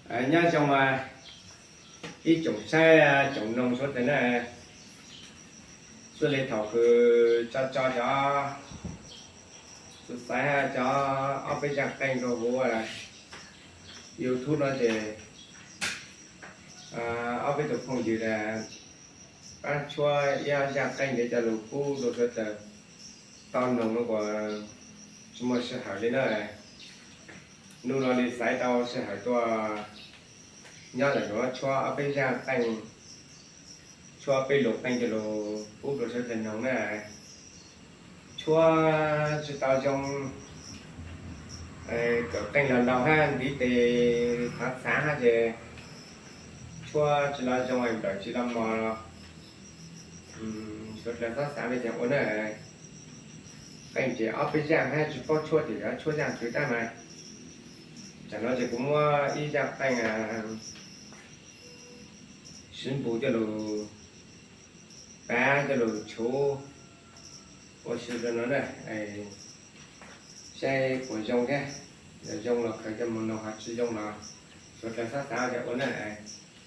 Nyob zoo ib tsoom saib tsoom noog suav dlawg na, xws li thaum kws tso tso cov xus xaiv cov ob peb zaaj qeej rua huv YouTube no ces ob peb tug phooj ywg pab tshuab ib ob zaaj qeej ntawd coj lug pub rua suav dlawg tau noog no kuas tsi muaj sij hawm li na. Nub no li xaiv tau sij hawm tuaj nyob lawm nuav tshuab ob peb zaaj qeej, tshuab peb lug qeej coj lug pub rua suav dlawg noog na. Tshuab tsi tau zoo, kawm qeej los laug hab ntiv tes thav xaav hab ces tshuab tsi tau zoo, nplawm tsi tau mos, suav dlawg txhob xaav le caag ua na. Qeej ces ob peb zaaj hab tsi paub tshuab ces yuav tshuab zaaj twg dlaab mas. Tam no ces kuv muab ib zaaj qeej siv npus coj lug pav coj lug tshuv ua si rua no na, saib puas zoo thiab. Yog zoo los khaws coj moog noog, ho tsi zoo los suav dlawg txhob xaav le caag ua na.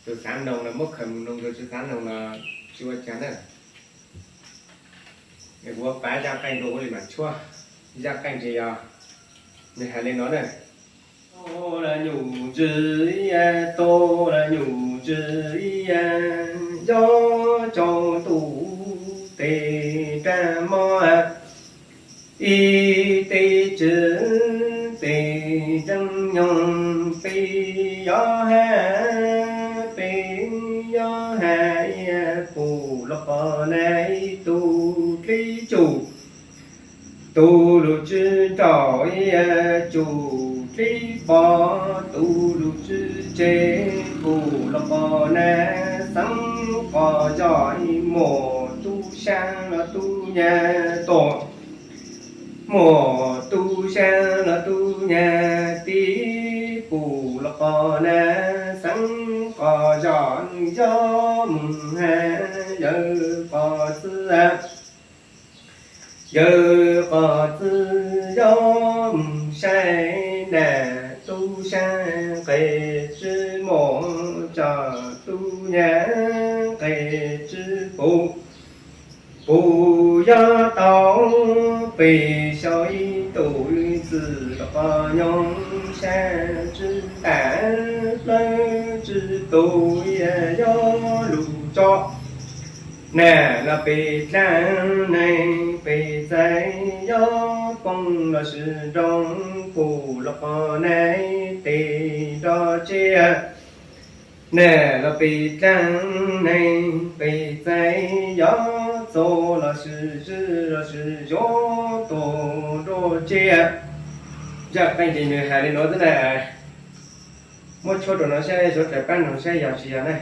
Tug xaav noog los muab khaws moog noog, tug tsi xaav noog los tsi ua caag na. Kuv pav zaaj qeej rua huv le maam tshuab. Zaaj qeej ces yog nwg has le no na. Nyuj ntsis ib yam, tau nyuj ntsis ib yam, yob tsaus ntuj tes rag mob, ib teb tswv tes tseeb nyoog, peb yob hab peb yob hab, pum los qos na, ib tug dlib tsum, tus lug tswv nraum, ib tug dlib pov, tus lug tswv tseg, pum los qos na, xeeb qos zog, muaj tub saab los tub nyab tuaj, muaj tub saab los tub nyab tib, pum los qos na, xeeb qos zog, yob moog hab yawg qos txwv, yawg qos txwv yob moog saib na, tub saab nqeg tswv muag, tub nyab nqeg tswv pum, pum yob tau pem xyaw, ib tug txwv los qos nyoog, saab tswv tas, plawv tswv tus, yob lug tso na, los pem dlaab neeg pem txais, yob poob los sis nroo, pum los qos na, tes nrog tsiaj na, los pem dlaab neeg pem txais, yob txaus los sis zwj los sis yuav tuag nrog tsiaj. Zaaj qeej ces nwg has le nuav xwb na. Muab tshuab rua no saib suav dlawg pab noog saib yog tsi yog na.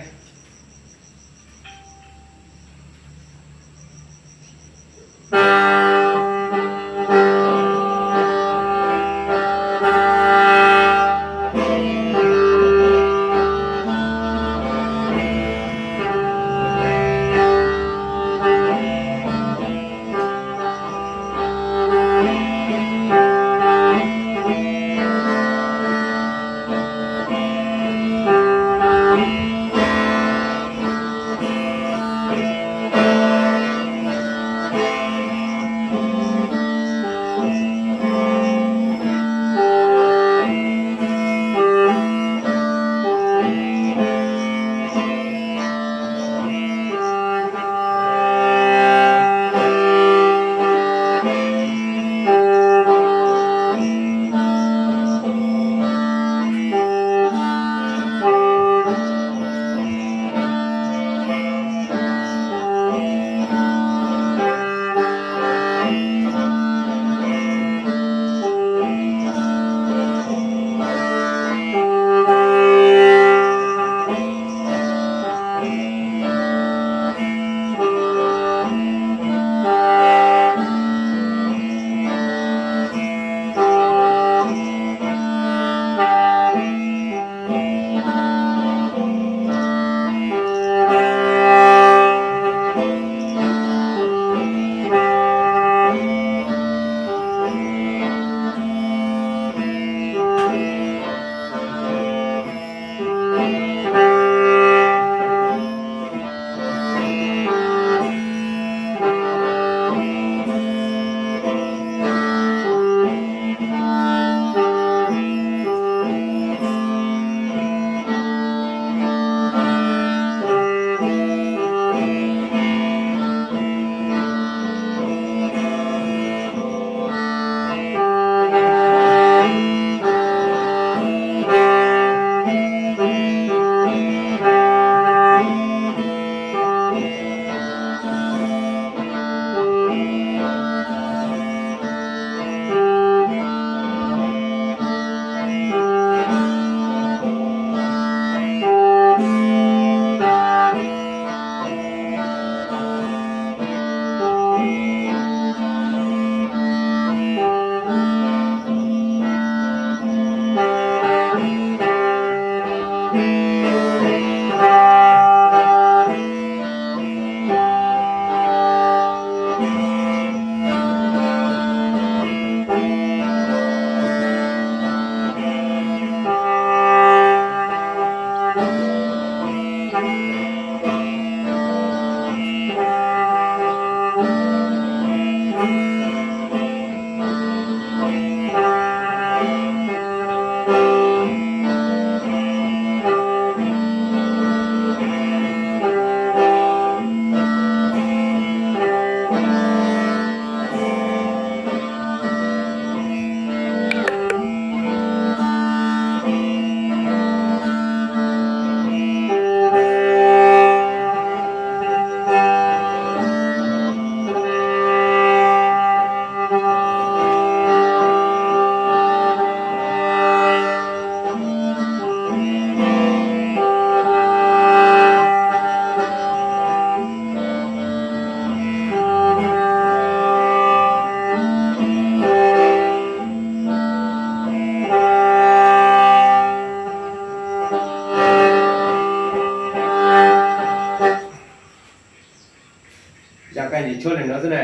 Cov kab ntsis tshuab li no xwb na.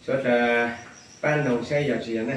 Tshuab rau pab noog saib yog tsis yog na.